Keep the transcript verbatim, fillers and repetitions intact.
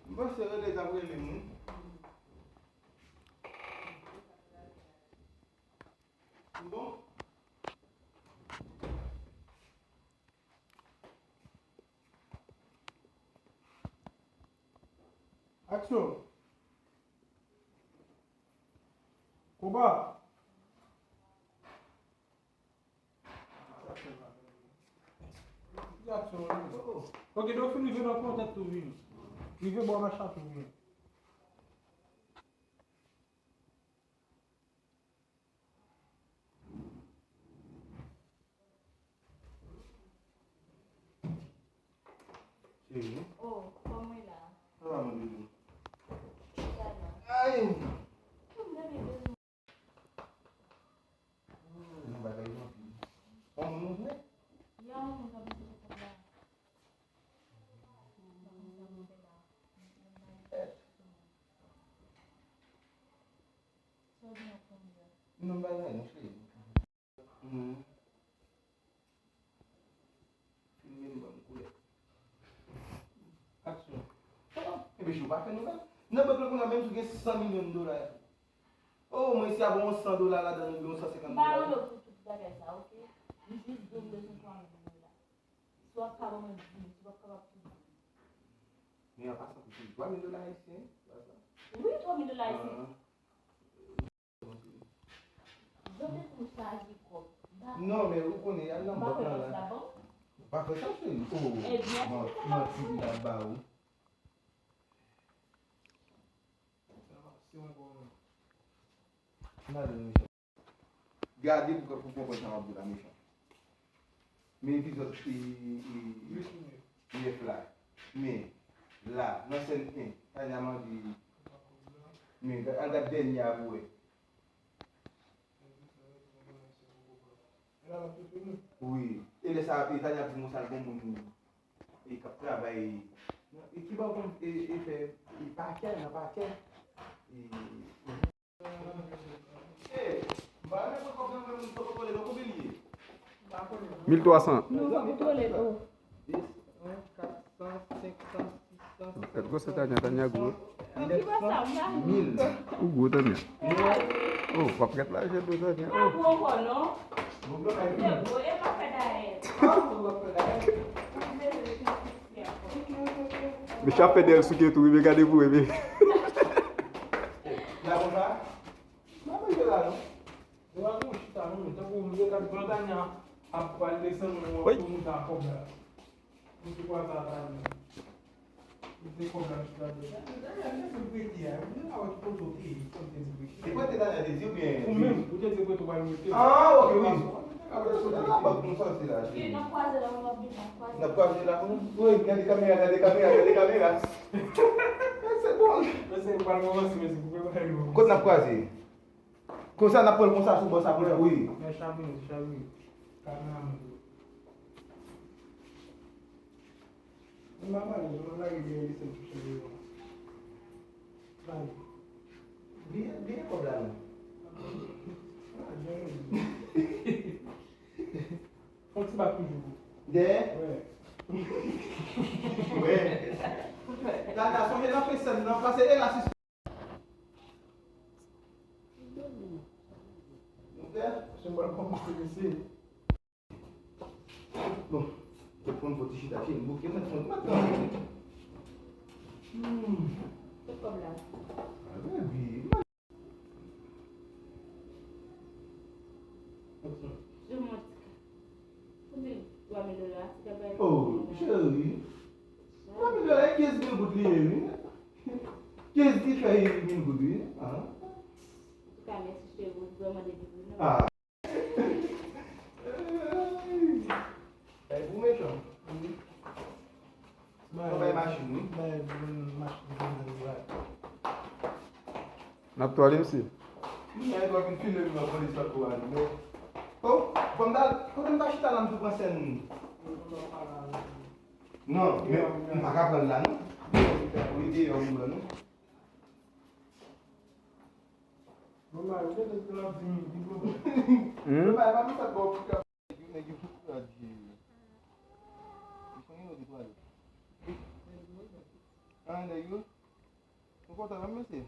M panse rele t ap rele m, wi. Bon. Aksyon. Konba. Ok, lè w fin rive nan kontèt ou vini. Rive bò machin tou vini. Cheri. Oh, kòman w ye la? Sa va, mon doudou? Sa va. Ay! Kòm dènye de Yon bagay yo anpil. On moun nou vle? Ya, on moun k ap vin kote kòb la. Sa w gen ap fè m la? Non, bagay, non, cheri. Hmm. Filme m, ban m koulè. Aksyon. Oh, ebyen, si w pa fè nouvèl. Nan bank la, kounye a, menm si w gen san milyon dola, oh, mwen si a bon yon san dola ladan, ou gen yon san senkant dola. M pa mande w pou tout bagay sa, oke? M jis di w m bezwen twa mil dola. Si w ap ka ban mwen di mil, si w p ap kapab, tou di mil. Men an pasan, pou twa mil dola ayisyen, se pa sa? Wi, twa mil dola ayisyen. Ah. Jan w te konn chaje kòb. Non, men ou konnen, y al nan bank lan la. Pa fè sa, cheri. Oh, manti, manti li ap ba ou. Gade pou, pou konprann sa m ap di w la, mechan. Men epizòd, e, e, nèf la. Men, la, nan sèn en, Tanya mande, men, al gad dènye a pou wè. Wi. E lè sa, e, Tanya ap di m konsa, l gon moun, e, k ap travay, e, ki bò konn, e, e, fè, e, pakè, nan pakè. E, Mil twa san. Non, kontrole, oh. Gad gwosè Tanya, Tanya gwo. Mil. Ou gwo, Tanya. Oh, w ap gad lajè dlo, Tanya. Oh. Mesye ap fè dèyè l souke tou, wi, men gade pou wè, men. La konsa? M ap rive la, non. Yo pa gen yon chita, non, men tankou m te gad Blanc Tanya ap pral desann yon tou mouda kòb la. Mwen te kwè sa ta di. Mwen te kòb la, m chita de. Tanya, mwen te prete a, mwen pa wè ki kote w te ye, kote w te di prete. Se prete Tanya te di oubyen? Ou menm, ou te di prete w pral prete. Ah, ok, wi. Apre sou la, la bank nou sòti la, cheri. N ap kwaze la, n ap vin, n ap kwaze. N ap kwaze la, wi, gade kamera, gade kamera, gade kamera. Se bon. Mesye, m pral kòmanse, mesye, pou prepare nou. Kote n ap kwaze? Konsa, n ap pran l konsa sou bò sa, konsa, wi. Men chapi, chapi. Kameraman. Mwen pa pale, mwen lage dèyè li, se touche li, non. Bay. Bliye, bliye kòb la, non. Ah, dèyè li. Fon ti bak toujou. Dèyè? Wi. Wi. Tata, sonje nan fen sèn nan, pase elasis. Bon, te konn fò ti chita, cheri, bouke, mwen konn mwen tan. Hmm. Tout kòb la. Ah, baby. Sou mwen ti ka. Konbyen twa mil dola, ti ka bay. Oh, cheri. Twa mil dola, e kenz mil goud li ye, wi. Kenz ki fè mil goud, wi. Ah. Antouka, mèsi cheri, ou vrèman depi pou nou. Ah. Ay, pou mechan. Wi. Bay, bay machin, wi. Bay machin, bay. N ap twale, mesye. Mwen, e dwa vin file m nan polis la pou ale, men. Oh, bon, m ta, kote m ta chita la, m tou pran sèn. Non, men, m pa ka pran l la, non. Wi, deyò, m pran, non. Bon, mari, ou te di l ap di m, di m. Hmm? Bon, mari, pa m sa bon, pou ka. Nèg yo, nèg yo, nèg yo, ah, di. Li sonje nou de twa jou. Ah, nèg yo. Nou kontan, non, mesye?